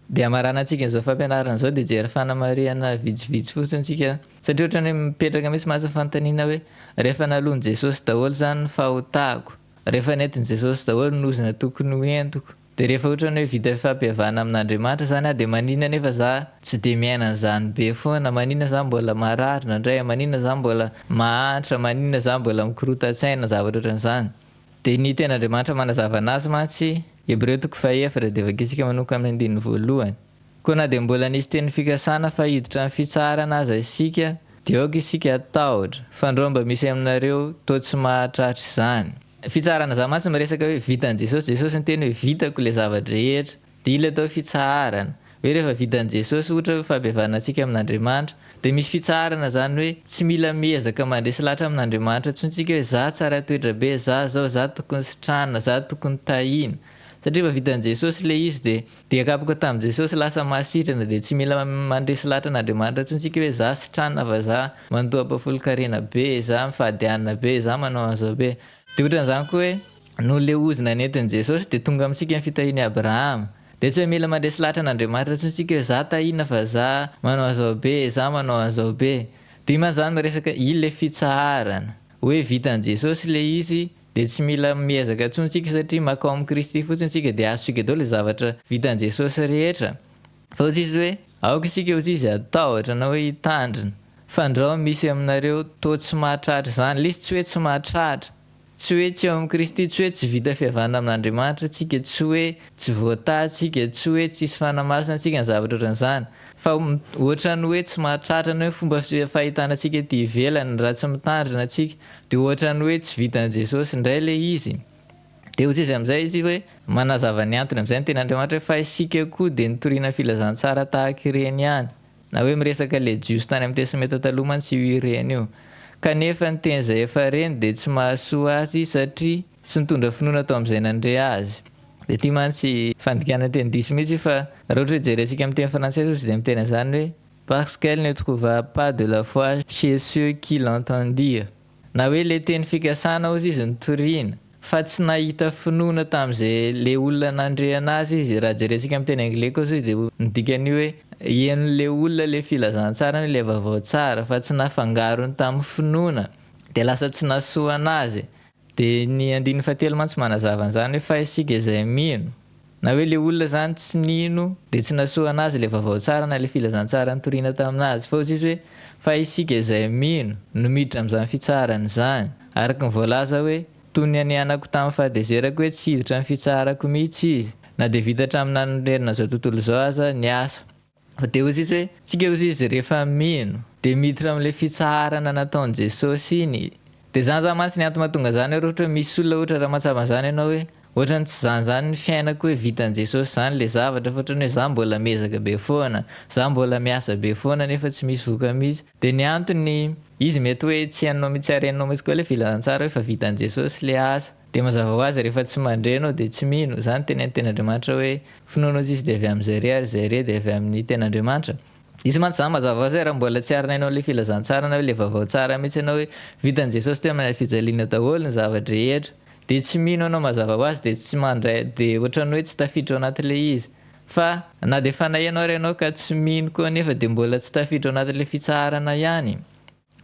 Dia hamaranantsika an'izao fampianarana izao dia hijery fanamarihana vitsivitsy fotsiny isika satria ohatran'ny hoe mipetraka mihitsy mantsy ny fanontaniana hoe rehefa naloan'i Jesosy daholo izany ny fahotako, rehefa nentin'i Jesosy daholo ny ozona tokony ho entiko, dia rehefa ohatran'ny hoe vita fampihavana amin'Andriamanitra izany aho dia maninona anefa za tsy dia miaina an'izany be foana, maninona za mbola marary indraindray, maninona za mbola mahantra, maninona za mbola mikorotan-tsaina, zavatra ohatran'izany. Dia ny Tenin'Andriamanitra manazava anazy mantsy, Hebreo toko fahefatra, dia vakintsika manomboka amin'ny andininy voalohany. Koa na dia mbola nisy teny fikasana fa hiditra amin'ny fitsaharana aza isika, dia aoka isika hatahotra, fandrao mba misy aminareo toa tsy mahatratra izany. Fitsaharana izany mantsy miresaka hoe vitan'i Jesosy, Jesosy niteny hoe vitako ilay zava-drehetra. Dia ilay atao hoe fitsaharana, hoe rehefa vitan'i Jesosy ohatra hoe fampihavanana antsika amin'Andriamanitra, dia misy fitsaharana izany hoe tsy mila miezaka mandresy lahatra amin'Andriamanitra intsony tsika hoe za tsara toetra be, za zao, za tokony sitranina, za tokony tahiana. Satria efa vitan'i Jesosy ilay izy dia dia akapoka tamin'i Jesosy lasa mahasitrana dia tsy mila mandresy lahatra an'Andriamanitra intsony tsika hoe za sitranina fa za mandoa ampahafolon-karena be, za mifady hanina be, za manao an'izao be. Dia ohatran'izany koa hoe Noho ilay ozona nentin'i Jesosy dia tonga amintsika ny fitahian'i Abrahama. Dia tsy hoe mila mandresy lahatra an'Andriamanitra intsony isika hoe za tahiana fa za manao an'izao be, za manao an'izao be. Dia io mantsy izany miresaka ilay fitsaharana. Hoe vitan'i Jesosy ilay izy dia tsy mila miezaka intsony isika satria makao amin'i Kristy fotsiny isika dia azontsika daholo ilay zavatra vitan'i Jesosy rehetra. Fa hoy izy hoe aoka isika hoy izy hatahotra na hoe hitandrina fandrao misy aminareo toa tsy mahatratra izany. Ilay izy tsy hoe tsy mahatratra. Tsy hoe tsy ao amin'i Kristy, tsy hoe tsy vita fihavanana amin'Andriamanitra tsika, tsy hoe tsy voatahy tsika, tsy hoe tsisy Fanahy Masina tsika, ny zavatra ohatran'izany. Fa ohatran'ny hoe tsy mahatratra ny hoe fomba fahitana antsika ety ivelany raha tsy mitandrina tsika, dia ohatran'ny hoe tsy vitan'i Jesosy indray ilay izy. Dia hoy izy amin'izay izy hoe, manazava ny antony amin'izay ny tenin'Andriamanitra hoe fa isika koa dia nitoriana filazantsara tahaka ireny ihany. Na hoe miresaka le jiosy tany amin'ny testamenta taloha mantsy io ireny io. Kanefa ny teny izay efa reny dia tsy mahasoa azy satria tsy nitondra finoana tao amin'izay nandre azy. Dia ity mantsy fandikana teny diso mihitsy io fa raha ohatra hoe jerentsika amin'ny teny frantsay zao izy dia miteny an'izany hoe parce qu'elle ne trouva pas de la foi chez ceux qui l'entendirent. Na hoe le teny fikasana ozy izy nitoriana fa tsy nahita finoana tamin'izay le olona nandre anazy izy, raha jerentsika amin'ny teny anglais kosa izy dia ny dikan'io hoe henon'le olona le filazantsara na le vaovao tsara fa tsy nafangarony tamin'ny finoana dia lasa tsy nahasoa anazy. Dia ny andininy fahatelo mantsy manazava an'izany hoe fa isika izay mino Na hoe le olona zany tsy nino de tsy nasohana azy le vaovao tsara na le filazantsara nitoriana taminazy fa hozy izy hoe fa isika izay mino no miditra amin'izany fitsaharana izany araka ny voalaza hoe toy ny nianako tamin'ny fahatezerako hoe tsy hiditra amin'ny fitsaharako mihitsy izy na dia vita hatramin'ny nanorenana izao tontolo izao aza ny asa Fa dia hozy izy hoe, tsika hozy izy rehefa mino dia miditra amin'ilay fitsaharana nataon'i Jesosy iny. Dia izany zany mantsy ny antony mahatonga izany hoe raha ohatra hoe misy olona ohatra raha mahatsapa an'izany ianao hoe ohatran'ny tsy izany izany ny fiainako hoe vitan'i Jesosy izany ilay zavatra fa ohatran'ny hoe za mbola miezaka be foana, za mbola miasa be foana nefa tsy misy vokany mihitsy. Dia ny antony, izy mety hoe tsy hainao mihitsy tsy harenao mihitsy koa ilay filazantsara hoe fa vitan'i Jesosy ilay asa. Dia mazava ho azy rehefa tsy mandre ianao dia tsy mino, izany tenenin'ny tenin'Andriamanitra hoe finoana ozy izy dia avy amin'izay re ary izay re dia avy amin'ny tenin'Andriamanitra. Izy mantsy izany mazava ho azy hoe raha mbola tsy ary nainao ilay filazantsara na hoe ilay vaovao tsara mihitsy ianao hoe vitan'i Jesosy teo amin'ny fijaliana daholo ny zava-drehetra dia tsy mino ianao mazava ho azy dia tsy mandray dia ohatran'ny hoe tsy tafiditra ao anatin'ilay izy. Fa na dia efa naheno ary ianao ka tsy mino koa anefa dia mbola tsy tafiditra ao anatin'ilay fitsaharana ihany.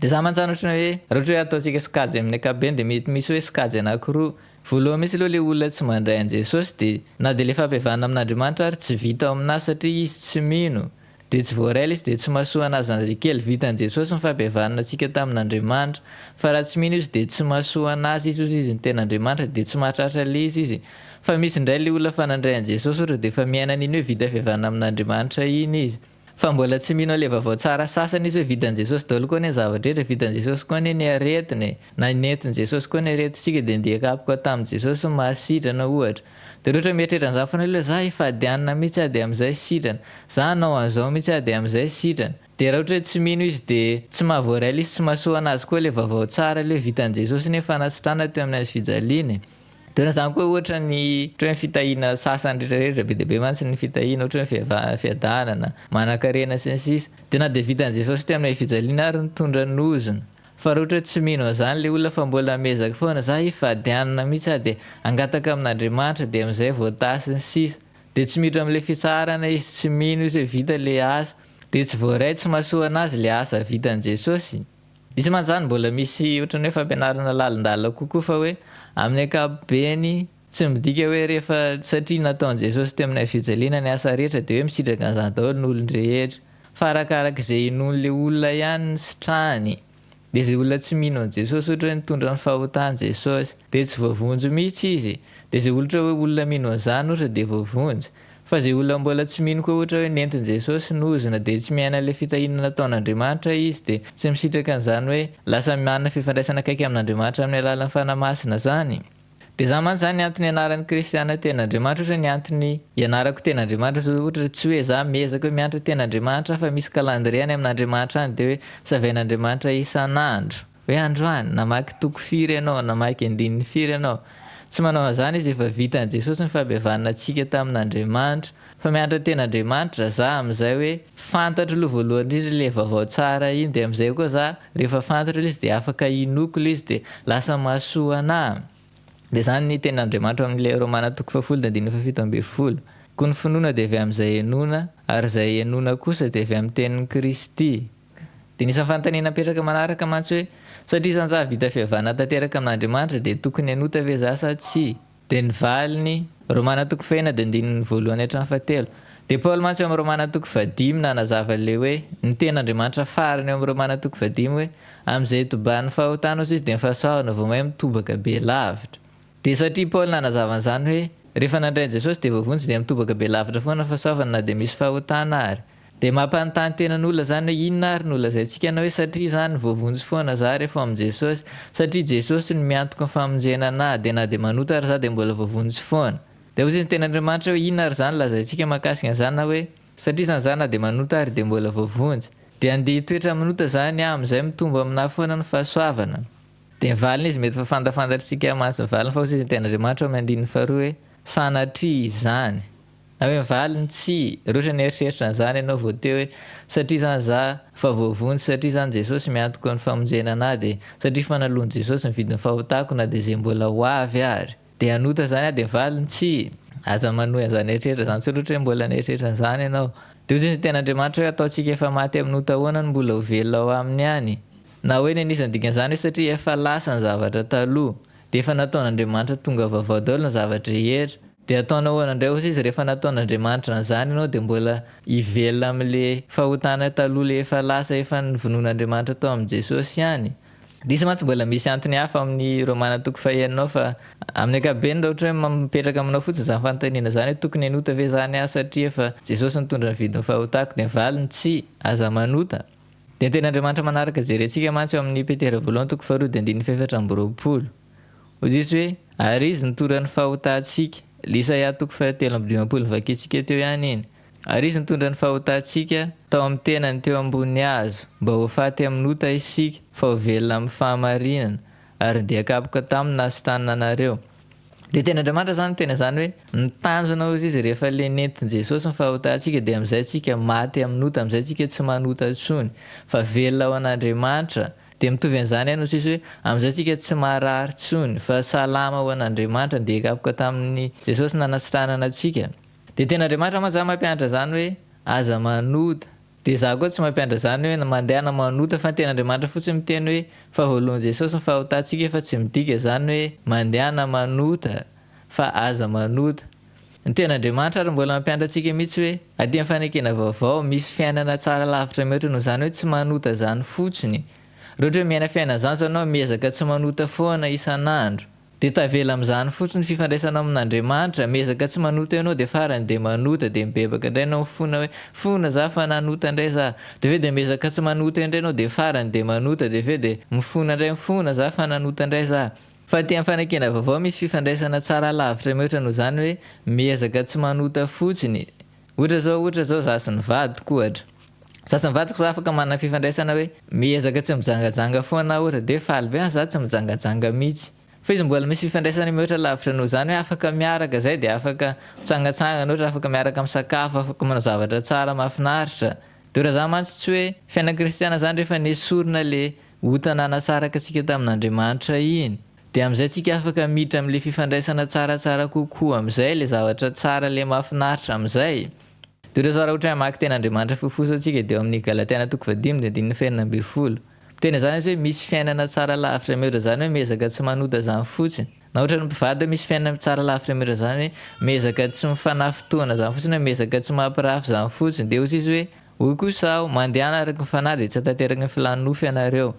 Dia za mantsy zany ohatran'ny hoe raha ohatra hoe ataontsika sokajy amin'ny ankapobeny dia mety misy hoe sokajy anakiroa. Voalohany mihitsy aloha ilay olona tsy mandray an'i Jesosy dia na dia ilay fampihavanana amin'Andriamanitra ary tsy vita ao aminazy satria izy tsy mino dia tsy voaray ilay izy dia tsy mahasoa anazy na dia kely. Vitan'i Jesosy ny fampihavanana antsika tamin'Andriamanitra fa raha tsy mino izy dia tsy mahasoa anazy izy hozy izy ny tenin'Andriamanitra dia tsy mahatratra ilay izy izy. Fa misy indray ilay olona efa nandray an'i Jesosy ohatra dia efa miaina an'iny hoe vita fihavanana amin'Andriamanitra iny izy. Fa mbola tsy mino an'ilay vaovao tsara sasany izy hoe vitan'i Jesosy daholo koa anie ny zava-drehetra, vitan'i Jesosy koa anie ny aretina e, na nentin'i Jesosy koa ny aretintsika dia ndeha hikapoka tamin'i Jesosy ny mahasitrana ohatra. Dia raha ohatra mieritreritra an'izany foana aloha za hifady hanina mihitsy aho dia amin'izay sitrana, za hanao an'izao mihitsy aho dia amin'izay sitrana. Dia raha ohatra hoe tsy mino izy dia tsy mahavoaray ilay izy, tsy mahasoa an'azy koa ilay vaovao tsara ilay hoe vitan'i Jesosy anie fanasitranana teo amin'ny hazofijaliana e. Toy izany koa ohatra ny ohatra hoe ny fitahiana sasany rehetra rehetra, be dia be mantsy ny fitahiana ohatra hoe ny fiadanana, manankarena sy ny sisa Dia na dia vitan'i Jesosy teo amin'ny fijaliana ary nitondra ny ozona. Fa raha ohatra hoe tsy mino an'izany ilay olona fa mbola miezaka foana, za hifady hanina mihitsy aho dia hangataka amin'Andriamanitra dia amin'izay vao taha sy ny sisa. Dia tsy miditra amin'ilay fitsaharana izy, tsy mino izy hoe vita ilay asa. Dia tsy voaray, tsy mahasoa an'azy ilay asa vitan'i Jesosy. Izy mantsy izany mbola misy ohatran'ny hoe fampianarana lalindalina kokoa fa hoe amin'ny ankapobeny tsy midika hoe rehefa satria nataon'i Jesosy teo amin'ny hazofijaliana ny asa rehetra dia hoe misitraka an'izany daholo ny olon-drehetra. Fa arakaraka izay inoan'ilay olona ihany ny sitrahany. Dia izay olona tsy mino an'i Jesosy ohatra hoe nitondra ny fahotany Jesosy dia tsy voavonjy mihitsy izy. Dia izay ohatra hoe olona mino an'izany ohatra dia voavonjy. Fa izay olona mbola tsy mino koa ohatra hoe nentin'i Jesosy ny ozona dia tsy miaina ilay fitahiana nataon'Andriamanitra izy dia tsy misitraka an'izany hoe lasa manana fifandraisana akaiky amin'Andriamanitra amin'ny alalan'ny Fanahy Masina izany. Dia izany mantsy izany ny antony ianaran'ny kristiana tenin'Andriamanitra ohatra ny antony ianarako tenin'Andriamanitra zao ohatra tsy hoe za miezaka hoe mianatra tenin'Andriamanitra aho fa misy calendrier any amin'Andriamanitra any dia hoe savain'Andriamanitra isan'andro hoe androany namaky toko firy ianao namaky andininy firy ianao tsy manao an'izany izy efa vitan'i Jesosy ny fampihavanana antsika tamin'Andriamanitra Fa mianatra tena Andriamanitra za amin'izay hoe fantatro aloha voalohany indrindra ilay vaovao tsara iny dia amin'izay koa za rehefa fantatro ilay izy dia afaka inoako ilay izy dia lasa mahasoa anah. Dia izany ny tenin'Andriamanitra ao amin'ilay Romana toko fahafolo dia andininy fahafito ambin'ny folo. Koa ny finoana dia avy amin'izay henoina ary izay henoina kosa dia avy amin'ny tenin'i Kristy. Dia ny isan'ny fanontaniana mipetraka manaraka mantsy hoe satria izany za vita fihavanana tanteraka amin'Andriamanitra dia tokony hanota ve za sa tsia? Dia ny valiny, Romana toko fahenina dia andininy voalohany hatramin'ny fahatelo. Dia Paoly mantsy eo amin'ny Romana toko fahadimy nanazava ilay hoe, ny tenin'Andriamanitra farany eo amin'ny Romana toko fahadimy hoe, amin'izay itobahan'ny fahotana hozy izy dia ny fahasoavana vao may mitobaka be lavitra. Dia satria Paoly nanazava an'izany hoe, rehefa nandray an'i Jesosy dia voavonjy dia mitobaka be lavitra foana ny fahasoavana na dia misy fahotana ary. Dia mampanontany tena ny olona izany hoe inona ary no lazaintsika na hoe satria izany voavonjy foana za rehefa ao amin'i Jesosy, satria Jesosy no miantoka ny famonjena anah, dia na dia manota ary za dia mbola voavonjy foana. Dia hoy izy ny tenin'Andriamanitra hoe inona ary izany lazaintsika mahakasika an'izany na hoe satria izany za na dia manota ary dia mbola voavonjy. Dia andeha hitoetra amin'ota izany aho amin'izay mitombo aminah foana ny fahasoavana. Dia ny valiny izy mety efa fantafantatr'isika mantsy ny valiny fa hoy izy ny tenin'Andriamanitra ao amin'ny andininy faharoa hoe sanatria izany. Na hoe valiny tsia, raha ohatra nieritreritra an'izany ianao vao teo hoe satria izany za fa voavonjy, satria izany Jesosy miantoka ny famonjena anah dia satria fanaloan'i Jesosy ny vidin'ny fahotako na dia izay mbola ho avy ary dia hanota izany aho dia valiny tsia, aza manohy an'izany eritreritra izany intsony ohatra hoe mbola nieritreritra an'izany ianao. Dia hoy izy ny tenin'Andriamanitra hoe ataontsika efa maty amin'ny ota ahoana no mbola ho velona ao aminy ihany? Na hoe ny anisan'ny dikan'izany hoe satria efa lasa ny zavatra taloha dia efa nataon'Andriamanitra tonga vaovao daholo ny zava-drehetra. Dia ataonao ahoana indray hozy izy rehefa nataon'Andriamanitra an'izany ianao dia mbola hivelona amin'le fahotana taloha le efa lasa efa novonoin'Andriamanitra tao amin'i Jesosy ihany? Diso mantsy mbola misy antony hafa amin'ny Romana toko fahenina ao fa amin'ny ankapobeny raha ohatra hoe mipetraka aminao fotsiny izany fanontaniana izany hoe tokony hanota ve izany aho satria efa Jesosy nitondra ny vidin'ny fahotako dia ny valiny tsia, aza manota. Dia ny tenin'Andriamanitra manaraka jerentsika mantsy ao amin'ny Petera voalohany toko faharoa dia andininy fahefatra amby roapolo. Hoy Jesoa hoe, Ary Izy nitondra ny fahotantsika. Ilay Isaia toko fahatelo amby dimampolo novakintsika teo ihany iny. Ary Izy nitondra ny fahotantsika tao amin'ny tenany teo ambony hazo, mba ho faty amin'ny ota isika, fa ho velona amin'ny fahamarinana, ary ny dia kapoka taminy nahasitranina anareo. Dia tenin'Andriamanitra izany miteny an'izany hoe, ny tanjona hozy izy rehefa ilay nentin'i Jesosy ny fahotantsika dia amin'izay tsika maty amin'ny ota, amin'izay tsika tsy manota intsony, fa velona ho an'Andriamanitra. Dia mitovy an'izany ihany hoy Jesosy hoe, amin'izay tsika tsy marary intsony, fa salama ho an'Andriamanitra, dia kapoka tamin'i Jesosy nanasitranana antsika. Dia tenin'Andriamanitra mantsy izany mampianatra izany hoe, aza manota. Dia izaho koa tsy mampianatra izany hoe mandehana manota fa ny tenin'Andriamanitra fotsiny miteny hoe fa voaloan'i Jesosy ny fahotantsika fa tsy midika izany hoe mandehana manota fa aza manota. Ny tenin'Andriamanitra ary mbola mampianatra antsika mihitsy hoe aty amin'ny fanekena vaovao misy fiainana tsara lavitra mihoatra noho izany hoe tsy manota izany fotsiny. Raha ohatra hoe miaina fiainana izany izao ianao miezaka tsy manota foana isan'andro. Dia tavela amin'izany fotsiny ny fifandraisanao amin'Andriamanitra, miezaka tsy manota ianao dia farany dia manota dia mibebaka indray ianao mifona hoe fona za fa nanota indray za, dia avy eo dia miezaka tsy manota indray ianao dia farany dia manota dia avy eo dia mifona indray mifona za fa nanota indray za. Fa aty amin'ny fanekena vaovao misy fifandraisana tsara lavitra mihoatra noho izany hoe miezaka tsy manota fotsiny, ohatra zao ohatra zao za sy ny vadiko ohatra, za sy ny vadiko zao afaka manana fifandraisana hoe miezaka tsy mijangajanga foana aho ohatra dia faly be an za tsy mijangajanga mihitsy. Fa izy mbola misy fifandraisana mihoatra lavitra noho izany hoe afaka miaraka zay dia afaka mitsangatsangana ohatra afaka miaraka misakafo afaka manao zavatra tsara mahafinaritra. Dia raha zany mantsy tsy hoe fiainana kristiana zany rehefa nesorina le ota nanasaraka antsika tamin'Andriamanitra iny. Dia amin'izay tsika afaka miditra amin'ilay fifandraisana tsaratsara kokoa amin'izay, ilay zavatra tsara ilay mahafinaritra amin'izay. Dia ireo zao raha ohatra hoe hamaky tenin'Andriamanitra fohifohy zao tsika dia eo amin'ny Galatiana toko fahadimy dia andininy fahenina ambin'ny folo. Miteny izany izy hoe misy fiainana tsara lavitra mihoatra izany hoe miezaka tsy manota izany fotsiny. Na ohatra ny mpivady hoe misy fiainana tsara lavitra mihoatra izany hoe miezaka tsy mifanafintohina izany fotsiny hoe miezaka tsy mampirafy izany fotsiny. Dia hoy izy hoe, hoy kosa aho, mandehana araka ny fanahy dia tsy hahatanteraka ny filan'ny nofo ianareo.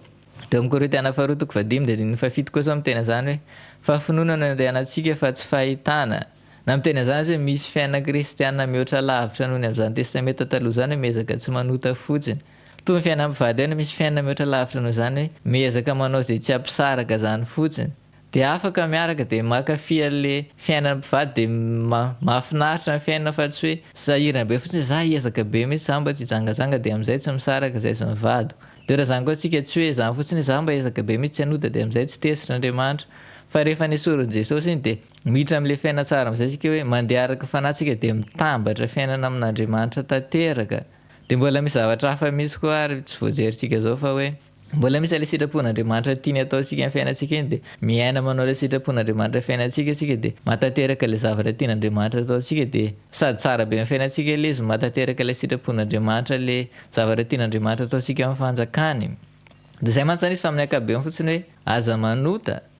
Dia ao amin'ny Korintiana faharoa toko fahadimy dia andininy fahafito kosa miteny izany hoe, fa finoana no andehanantsika fa tsy fahitana. Na miteny an'izany izy hoe misy fiainana kristiana mihoatra lavitra noho ny amin'izany testamenta taloha izany hoe miezaka tsy manota fotsiny. Toy ny fiainan'ny mpivady ihany misy fiainana mihoatra lavitra noho izany hoe miezaka manao izay tsy hampisaraka izany fotsiny. Dia afaka miaraka dia mankafy an'le fiainan'ny mpivady dia mahafinaritra ny fiainana fa tsy hoe sahirana be fotsiny hoe za hiezaka be mihitsy za mba tsy hijangajanga dia amin'izay tsy misaraka izay sy ny vadiko. Dia raha izany koa tsika tsy hoe izany fotsiny hoe za mba hiezaka be mihitsy tsy hanota dia amin'izay tsy tezitra Andriamanitra. Fa rehefa nesorin'i Jesosy iny dia miditra amin'ilay fiainana tsara amin'izay isika hoe mandeha araka ny fanahy tsika dia mitambatra fiainana amin'Andriamanitra tanteraka. Dia mbola misy zavatra hafa mihitsy koa ary tsy voajerintsika izao fa hoe mbola misy ilay sitrapon'Andriamanitra tiany ataontsika amin'ny fiainantsika iny dia miaina manao ilay sitrapon'Andriamanitra fiainantsika isika dia mahatanteraka ilay zavatra tian'Andriamanitra ataontsika dia sady tsara be amin'ny fiainantsika ilay izy no mahatanteraka ilay sitrapon'Andriamanitra ilay zavatra tian'Andriamanitra ataontsika amin'ny fanjakany. Dia izay mantsy izany izy fa amin'ny ankapobeny fotsiny hoe aza manota.